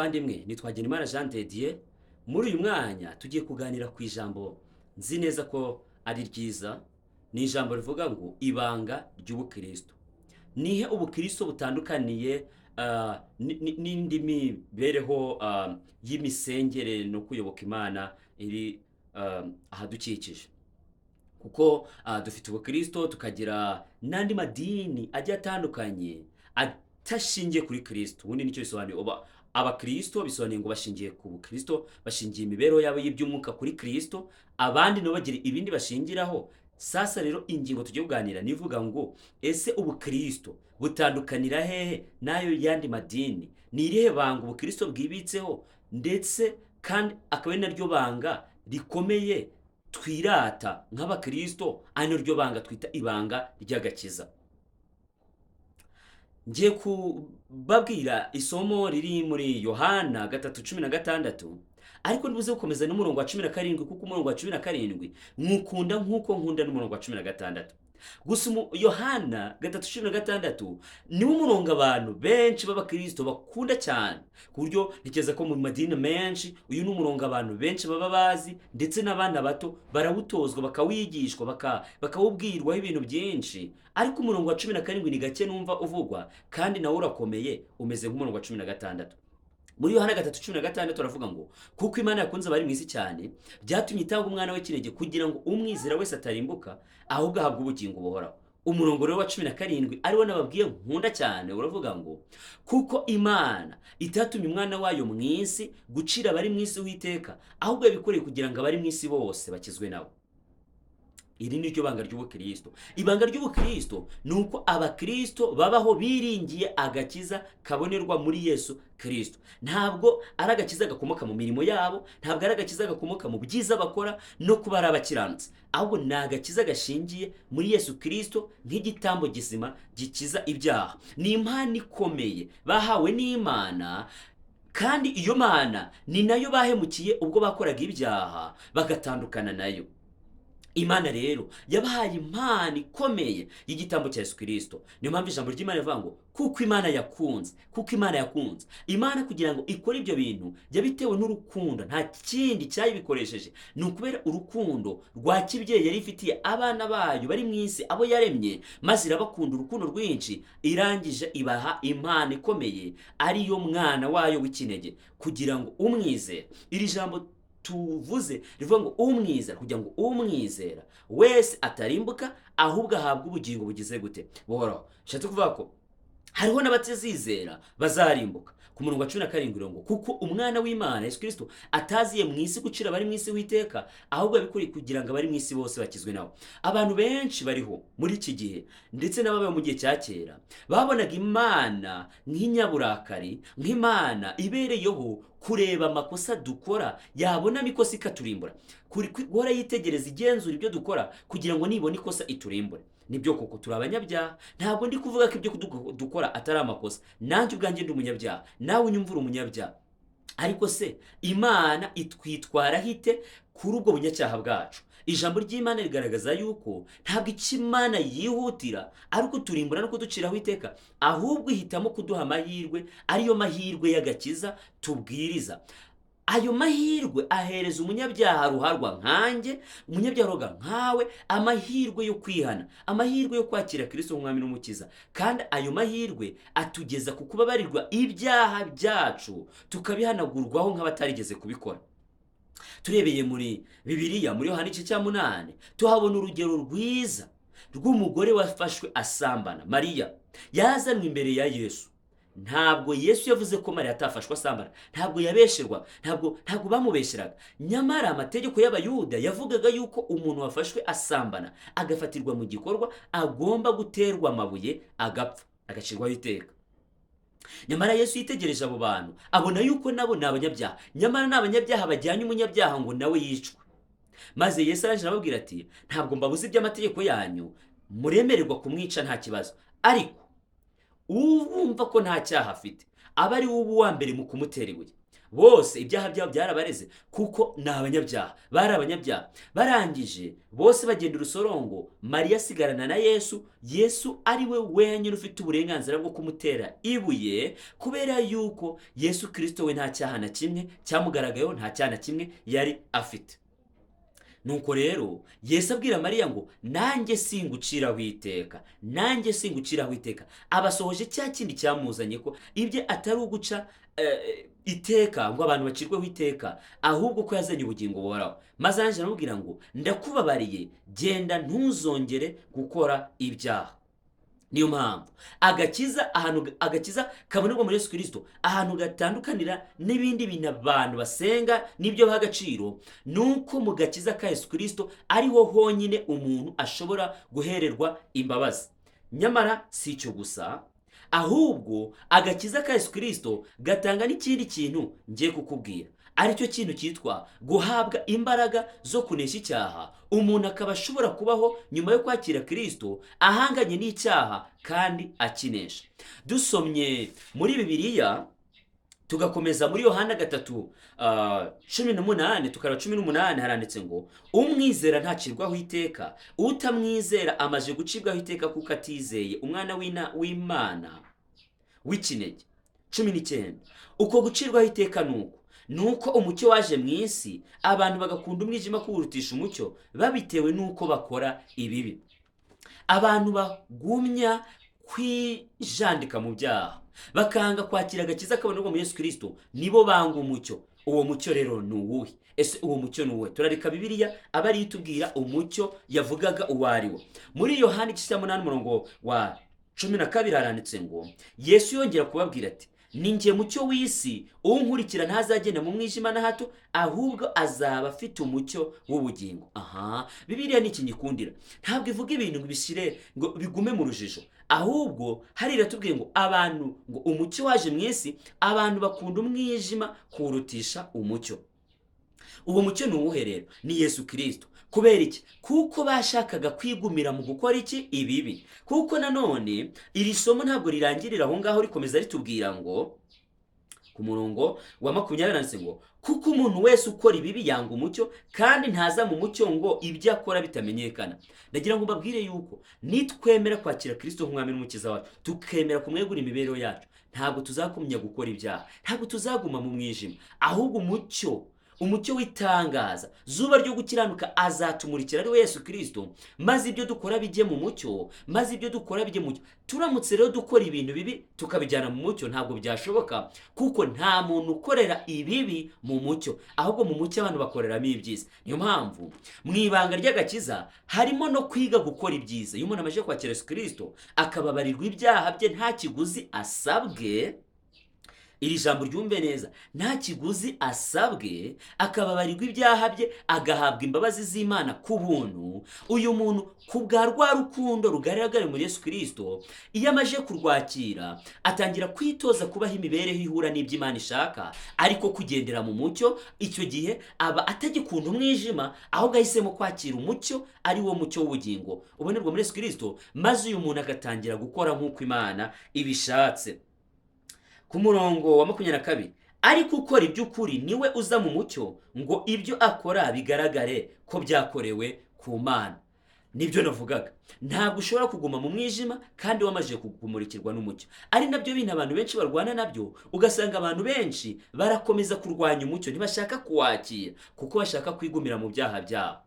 Muvandimwe, ni Twagenimana Jean de Dieu. Muri uyu mwanya tugiye kuganira ku ijambo nzi neza ko ari ryiza. Ni ijambo rivuga ngo ibanga ry'ubukristo. Nihe ubukristo butandukaniye n'indi mibereho y'imisengere no kuyoboka Imana iri ahadukikije? Kuko dufite ubukristo, tukagira n'andi madini agiye atandukanye atashingiye kuri Kristo. Ubundi nicyo bisobanuye. Abakristo bisobanuye ngo bashingiye ku bukristo, bashingiye imibereho yabo y'iby'umwuka kuri Kristo. Abandi nabo bagira ibindi bashingiraho. Sasa rero, ingingo tugiye kuganira nivuga ngo: ese ubukristo butandukanira hehe n'ayo yandi madini? Ni irihe banga ubukristo bwibitseho, ndetse kandi akaba ari naryo banga rikomeye twirata nk'abakristo, ari naryo banga twita ibanga ry'agakiza? Ngiye kubabwira isomo riri muri Yohana 3:16, ariko ntibuze gukomeza n'umurongo wa 17, kuko umurongo wa 17 mwukunda nk'uko nkunda n'umurongo wa 16. Gusa Yohana 3:16 niwo murongo abantu benshi b'abakristo bakunda cyane, ku buryo ntekereza ko mu madini menshi uyu ni umurongo abantu benshi baba bazi, ndetse n'abana bato barawutozwa, bakawigishwa, bakawubwirwaho ibintu byinshi. Ariko umurongo wa 17 ni gake numva uvugwa, kandi nawo urakomeye, umeze nk'umurongo wa 16. Muri Yohana 3:16 aravuga ngo: "Kuko Imana yakunze abari mu isi cyane, byatumye itanga umwana w'ikinege, kugira ngo umwizera wese atarimbuka, ahubwo ahabwe ubugingo buhoraho." Umurongo rero wa 17, ariwo nababwiye nkunda cyane, uravuga ngo: "Kuko Imana itatumye umwana wayo mu isi gucira abari mu isi w'iteka, ahubwo yabikoreye kugira ngo abari mu isi bose bakizwe nawe." Iri ni ryo banga ry'ubukristo. Ibanga ry'ubukristo ni uko abakristo babaho biringiye agakiza kabonerwa muri Yesu Kristo. Ntabwo ari agakiza gakomoka mu mirimo yabo, ntabwo ari agakiza gakomoka mu byiza bakora no kuba ari abakiranutsi, ahubwo ni agakiza gashingiye muri Yesu Kristo nk'igitambo gizima gikiza ibyaha. Ni impano ikomeye bahawe n'Imana, kandi iyo Mana ni nayo bahemukiye ubwo bakoraga ibyaha bagatandukana nayo. Imana rero yabahaye impano ikomeye y'igitambo cya Yesu Kirisito. Niyo mpamvu ijambo ry'Imana rivuga ngo: "Kuko Imana yakunze." Kuko Imana yakunze. Imana kugira ngo ikore ibyo bintu yabitewe n'urukundo, nta kindi cyayibikoresheje. Ni ukubera urukundo rwa kibyeyi yari ifitiye abana bayo bari mu isi, abo yaremye, maze irabakunda urukundo rwinshi. Irangije ibaha impano ikomeye, ariyo mwana wayo w'ikinege, kugira ngo umwizera, iri jambo tuvuze rivuga ngo umwizera, kugira ngo umwizera wese atarimbuka, ahubwo ahabwe ubugingo bugize gute? Buhoraho. Bishatse kuvuga ko hariho n'abatazizera bazarimbuka. Ku murongo wa 17 ngo: "Kuko umwana w'Imana Yesu Kirisito ataziye mu isi gucira abari mu isi w'iteka, ahubwo yabikoreye kugira ngo abari mu isi bose bakizwe nawe." Abantu benshi bariho muri iki gihe, ndetse n'ababaye mu gihe cya kera, babonaga Imana nk'inyaburakari, nk'Imana ibereyeho kureba amakosa dukora, yabonamo ikosa ikaturimbura, guhora yitegereza, igenzura ibyo dukora kugira ngo nibona ikosa iturimbure. Nibyo koko, turi abanyabyaha. Ntabwo ndi kuvuga ko ibyo dukora atari amakosa. Nanjye ubwanjye ndi umunyabyaha, nawe unyumvura umunyabyaha. Ariko se Imana itwitwaraho ite kuri ubwo bunyacyaha bwacu? Ijambo ry'Imana rigaragaza yuko ntabwo icyo Imana yihutira ari ukuturimbura no kuduciraho iteka, ahubwo ihitamo kuduha amahirwe, ariyo mahirwe y'agakiza tubwiriza. Ayo mahirwe ahereza umunyabyaha ruharwa nkanjye, umunyabyaha ruharwa nkawe, amahirwe yo kwihana, amahirwe yo kwakira Kristo nk'umwami n'umukiza. Kandi ayo mahirwe atugeza ku kubabarirwa ibyaha byacu, tukabihanagurwaho nk'abatarigeze kubikora. Turebeye muri Bibiliya, muri Yohana igice cya 8, tuhabona urugero rwiza rw'umugore wafashwe asambana. Mariya yazanwe imbere ya Yesu. Ntabwo Yesu yavuze ko Mariya atafashwe asambana, ntabwo yabesherwa, ntabwo bamubeshyeraga. Nyamara amategeko y'Abayuda yavugaga yuko umuntu wafashwe asambana, agafatirwa mu gikorwa, agomba guterwa amabuye agapfa, agacirwaho iteka. Nyamara Yesu yitegereje abo bantu, abona yuko nabo ni abanyabyaha, nyamara ni abanyabyaha bajyanye umunyabyaha ngo nawe yicwe. Maze Yesu araje arababwira ati: "Ntabwo mbabuze iby'amategeko yanyu, muremererwa kumwica nta kibazo, ariko uwumva ko nta cyaha afite aba ari we uba uwa mbere mu kumutera ibuye." Bose ibyaha byabo byarabareze kuko ni abanyabyaha, bari abanyabyaha. Barangije bose bagenda urusorongo, Mariya asigarana na Yesu. Yesu ari we wenyine ufite uburenganzira bwo kumutera ibuye, kubera yuko Yesu Kirisito we nta cyaha na kimwe cyamugaragayeho, nta cyaha na kimwe yari afite. Nuko rero Yesu abwira Mariya ngo nanjye singuciraho iteka, nanjye singuciraho iteka. Abasohoje cya kindi cyamuzanye, ko ibye atari uguca iteka ngo abantu bacirweho iteka, ahubwo ko yazanye ubugingo buhoraho. Maze arangije aramubwira ngo ndakubabariye, genda ntuzongere gukora ibyaha. Niyo mpamvu agakiza, ahantu agakiza kabonerwa muri Yesu Kirisito, ahantu gatandukanira n'ibindi bintu abantu basenga n'ibyo baha agaciro, ni uko mu gakiza ka Yesu Kirisito ariho honyine umuntu ashobora guhererwa imbabazi. Nyamara si icyo gusa, ahubwo agakiza ka Yesu Kirisito gatanga n'ikindi kintu ngiye kukubwira, aricyo kintu cyitwa guhabwa imbaraga zo kunesha icyaha. Umuntu akaba ashobora kubaho nyuma yo kwakira Kirisito ahanganye n'icyaha kandi akinesha. Dusomye muri Bibiliya tugakomeza muri Yohana 3 18, tukareba 18, haranditse ngo umwizera ntacirwaho iteka, utamwizera amaze gucibwaho iteka kuko atizeye umwana w'Imana w'ikinege. 19, uko gucirwaho iteka nuko nuko umucyo waje mu isi, abantu bagakunda umwijima kuwurutisha umucyo, babitewe n'uko bakora ibibi. Abantu bagumya kwijandika mu byaha, bakanga kwakira agakiza kabonerwa muri Yesu Kirisito, nibo banga umucyo. Uwo mucyo rero ni uwuhe? Ese uwo mucyo ni uwuhe? Turareka Bibiliya aba ariyo itubwira umucyo yavugaga uwo ari wo. Muri Yohana igice cya 8 umurongo wa 12 haranditse ngo Yesu yongera kubabwira ati ni njye mucyo w'isi, unkurikira ntazagenda mu mwijima na hato, ahubwo azaba afite umucyo w'ubugingo. Aha Bibiliya ni iki nyikundira, ntabwo ivuga ibintu ngo ibishyire ngo bigume mu rujijo, ahubwo hari iratubwiye ngo abantu, ngo umucyo waje mu isi, abantu bakunda umwijima kuwurutisha umucyo. Uwo mucyo ni uwuhe rero? Ni Yesu Kirisito. Kubera iki? Kuko bashakaga kwigumira mu gukora iki? Ibibi. Kuko nanone iri somo ntabwo rirangirira aho ngaho, rikomeza ritubwira ngo ku murongo wa 20 handitse ngo kuko umuntu wese ukora ibibi yanga umucyo, kandi ntaza mu mucyo ngo ibyo akora bitamenyekana. Ndagira ngo mbabwire yuko nitwemera kwakira Kirisito nk'umwami n'umukiza wacu, tukemera kumwegura imibereho yacu, ntabwo tuzakumya gukora ibyaha, ntabwo tuzaguma mu mwijima, ahubwo umucyo w'itangaza zuba ryo gukiranuka azatumurikira, ari we Yesu Kirisito, maze ibyo dukora bijye mu mucyo, maze ibyo dukora bijye mu mucyo. Turamutse rero dukora ibintu bibi tukabijyana mu mucyo, ntabwo byashoboka, kuko nta muntu ukorera ibibi mu mucyo, ahubwo mu mucyo abantu bakoreramo ibyiza. Niyo mpamvu mu ibanga ry'agakiza harimo no kwiga gukora ibyiza. Iyo umuntu amaze kwakira Yesu Kirisito akababarirwa ibyaha bye nta kiguzi asabwe, iri jambo ryumve neza, nta kiguzi asabwe, akababarirwa ibyaha bye, agahabwa imbabazi z'Imana ku buntu. Uyu muntu ku bwa rwa rukundo rugaragara muri Yesu Kirisito, iyo amaze kurwakira atangira kwitoza kubaho imibereho ihura n'ibyo Imana ishaka, ariko kugendera mu mucyo. Icyo gihe aba atagikunda umwijima, ahubwo ahisemo kwakira umucyo, ari wo mucyo w'ubugingo ubonerwa muri Yesu Kirisito, maze uyu muntu agatangira gukora nk'uko Imana ibishatse. Ku murongo wa 22, ariko ukora iby'ukuri niwe uza mu mucyo, ngo ibyo akora bigaragare ko byakorewe ku Mana. Nibyo navugaga, ntabwo ushobora kuguma mu mwijima kandi wamaze kumurikirwa n'umucyo. Ari nabyo bintu abantu benshi barwana nabyo, ugasanga abantu benshi barakomeza kurwanya umucyo, ntibashaka kuwakira kuko bashaka kwigumira mu byaha byabo.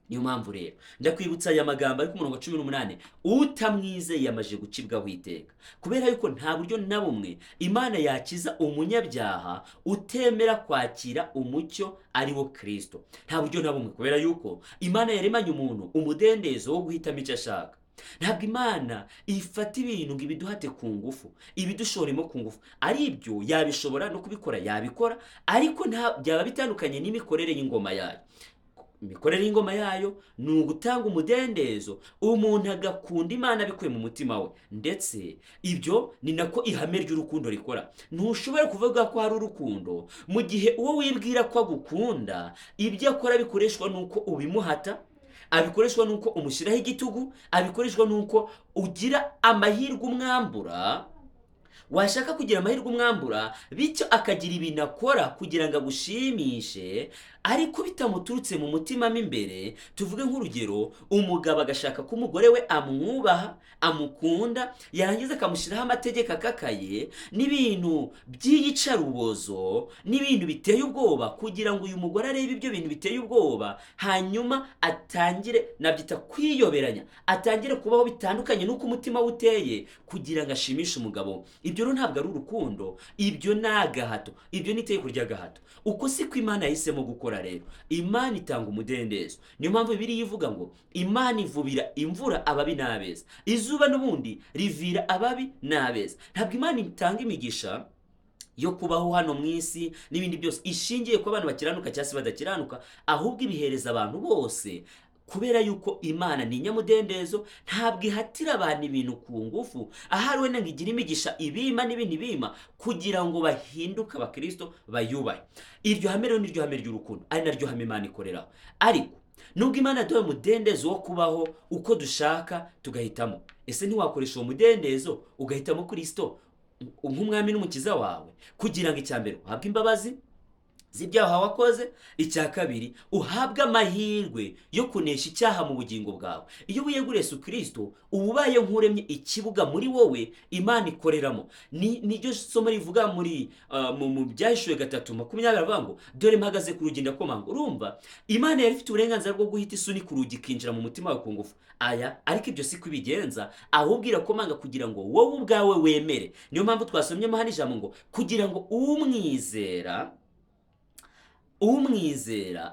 Niyo mpamvu rero ndakwibutsa aya magambo ari ku murongo 18, utamwizeye yamaze gucibwaho iteka. Kubera yuko nta buryo na bumwe Imana yakiza umunyabyaha utemera kwakira umucyo ari wo Kristo. Nta buryo na bumwe, kubera yuko Imana yaremanye umuntu umudendezo wo guhitamo icyo ashaka. Ntabwo Imana ifata ibintu ngo ibiduhate ku ngufu, ibidushoremo ku ngufu. Ari ibyo yabishobora no kubikora, yabikora, ariko nta byaba bitandukanye n'imikorere y'ingoma yayo. Imikorere y'ingoma yayo ni ugutanga umudendezo, umuntu agakunda Imana abikuye mu mutima we. Ndetse ibyo ni nako ihame ry'urukundo rikora. Ntushobora kuvuga ko hari urukundo mu gihe uwo wibwira ko agukunda ibyo akora bikoreshwa n'uko ubimuhata, abikoreshwa n'uko umushyiraho igitugu, abikoreshwa n'uko ugira amahirwe umwambura. Washaka kugira amahirwe umwambura, bityo akagira ibintu akora kugira ngo agushimishe, ariko bitamuturutse mu mutima mo imbere. Tuvuge nk'urugero, umugabo agashaka ko umugore we amwubaha, amukunda, yarangiza akamushyiraho amategeko akakaye n'ibintu by'iyicarubozo n'ibintu biteye ubwoba, kugira ngo uyu mugore arebe ibyo bintu biteye ubwoba, hanyuma atangire, nabyita kwiyoberanya, atangire kubaho bitandukanye n'uko umutima we uteye, kugira ngo ashimishe umugabo. Ibyo rero ntabwo ari urukundo, ibyo ni agahato, ibyo ni itegeko ry'agahato. Uko si ko Imana yahisemo gukora. Rero Imana itanga umudendezo. Niyo mpamvu Bibiliya ivuga ngo Imana ivubira imvura ababi n'abeza, izuba n'ubundi rivira ababi n'abeza. Ntabwo Imana itanga imigisha yo kubaho hano mu isi n'ibindi byose ishingiye ku abantu bakiranuka cyangwa se badakiranuka, ahubwo ibihereza abantu bose, kubera yuko Imana ni inyamudendezo. Ntabwo ihatira abantu ibintu ku ngufu, ahari wenda ngo igire imigisha ibima n'ibindi bima kugira ngo bahinduke abakristo bayubahe. Iryo hame rero ni ryo hame ry'urukundo, ari naryo hame Imana ikoreraho. Ariko nubwo Imana yaduhaye umudendezo wo kubaho uko dushaka tugahitamo, ese ntiwakoresha uwo mudendezo ugahitamo Kristo nk'umwami n'umukiza wawe, kugira ngo icya mbere uhabwe imbabazi z'ibyaha wakoze, icya kabiri uhabwe amahirwe yo kunesha icyaha mu bugingo bwawe? Iyo wiyeguriye Yesu Kristo, uba ubaye nk'uremye ikibuga muri wowe Imana ikoreramo. Niryo somo rivuga muri mu Byahishuwe 3:20, aravuga ngo dore mpagaze ku rugi ndakomanga. Urumva, Imana yari ifite uburenganzira bwo guhita isunika urugi ikinjira mu mutima wawe ku ngufu aya, ariko ibyo si ko ibigenza, ahubwo irakomanga kugira ngo wowe ubwawe wemere. Niyo mpamvu twasomyemo hano ijambo ngo kugira ngo umwizera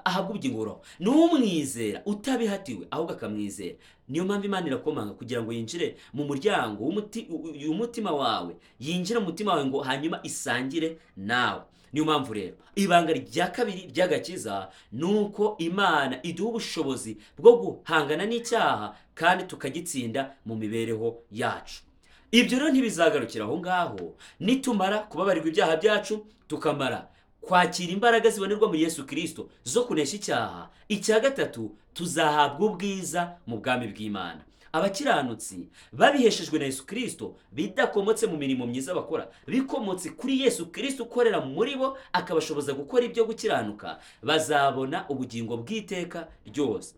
ahabwa ubugingo buhoraho. Ni umwizera utabihatiwe, ahubwo akamwizera. Niyo mpamvu Imana irakomanga kugira ngo yinjire mu muryango w'umutima wawe, yinjire mu mutima wawe ngo hanyuma isangire nawe. Niyo mpamvu rero ibanga rya kabiri ry'agakiza ni uko Imana iduha ubushobozi bwo guhangana n'icyaha kandi tukagitsinda mu mibereho yacu. Ibyo rero ntibizagarukira aho ngaho. Nitumara kubabarirwa ibyaha byacu, tukamara kwakira imbaraga zibonerwa muri Yesu Kristo zo kunesha icyaha, icya gatatu tuzahabwa ubwiza mu bwami bw'Imana. Abakiranutsi babiheshejwe na Yesu Kristo, bidakomotse mu mirimo myiza bakora, bikomotse kuri Yesu Kristo ukorera muri bo akabashoboza gukora ibyo gukiranuka, bazabona ubugingo bw'iteka ryose,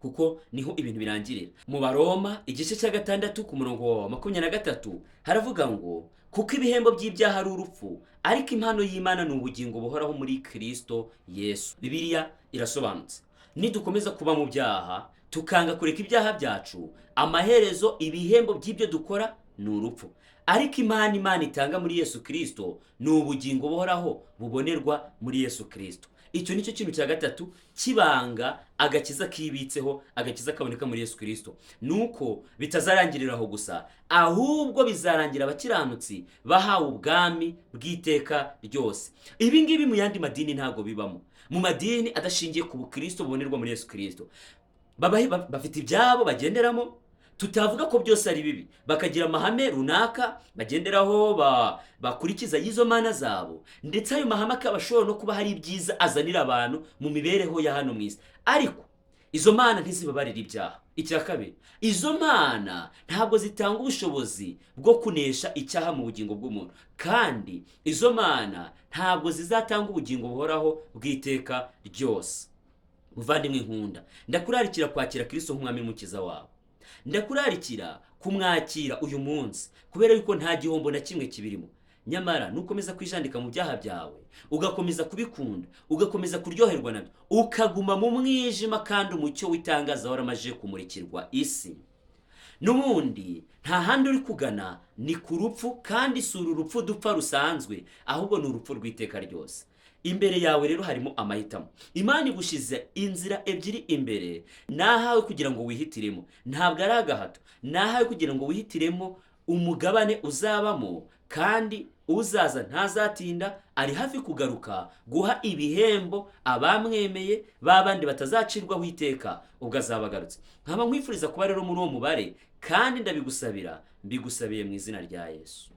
kuko niho ibintu birangirira. Mu Baroma igice cya 6 ku murongo wa 23 haravuga ngo kuko ibihembo by'ibyaha ari urupfu, ariko impano y'Imana ni ubugingo buhoraho muri Kristo Yesu. Bibiliya irasobanutse. Nidukomeza kuba mu byaha, tukanga kureka ibyaha byacu, amaherezo ibihembo by'ibyo dukora ni urupfu, ariko impano Imana itanga muri Yesu Kristo ni ubugingo buhoraho bubonerwa muri Yesu Kristo. Icyo nicyo kintu cya gatatu kibanga agakiza kibitseho, agakiza kaboneka muri Yesu Kristo. Nuko bitazarangirira aho gusa, ahubwo bizarangira abakiranutsi bahawe ubwami bw'iteka ryose. Ibi ngibi mu yandi madini ntabwo bibamo. Mu madini adashingiye ku bukristo bubonerwa muri Yesu Kristo, bafite ibyabo bagenderamo, tutavuga ko byose ari bibi, bakagira amahame runaka bagenderaho, bakurikiza y'izo mana zabo, ndetse ayo mahame akaba ashobora no kuba hari ibyiza azanira abantu mu mibereho ya hano mu isi, ariko izo mana ntizibabarira ibyaha. Icya kabiri, izo mana ntabwo zitanga ubushobozi bwo kunesha icyaha mu bugingo bw'umuntu, kandi izo mana ntabwo zizatanga ubugingo buhoraho bw'iteka ryose. Muvandimwe nkunda, ndakurarikira kwakira Kristo nk'umwami n'umukiza wawe. Ndakurarikira kumwakira uyu munsi, kubera yuko nta gihombo na kimwe kibirimo. Nyamara nukomeza kwijandika mu byaha byawe, ugakomeza kubikunda, ugakomeza kuryoherwa nabyo, ukaguma mu mwijima kandi umucyo w'itangaza waramaze kumurikirwa isi, n'ubundi nta handi uri kugana, ni ku rupfu. Kandi si uru rupfu dupfa rusanzwe, ahubwo ni urupfu rw'iteka ryose. Imbere yawe rero harimo amahitamo. Imana igushize inzira ebyiri imbere, nahawe kugira ngo wihitiremo. Ntabwo ari agahato, nahawe kugira ngo wihitiremo umugabane uzabamo, kandi uzaza ntazatinda, ari hafi kugaruka guha ibihembo abamwemeye, ba bandi batazacirwaho iteka ubwo azaba agarutse. Nkaba nkwifuriza kuba rero muri uwo mubare, kandi ndabigusabira, mbigusabiye mu izina rya Yesu.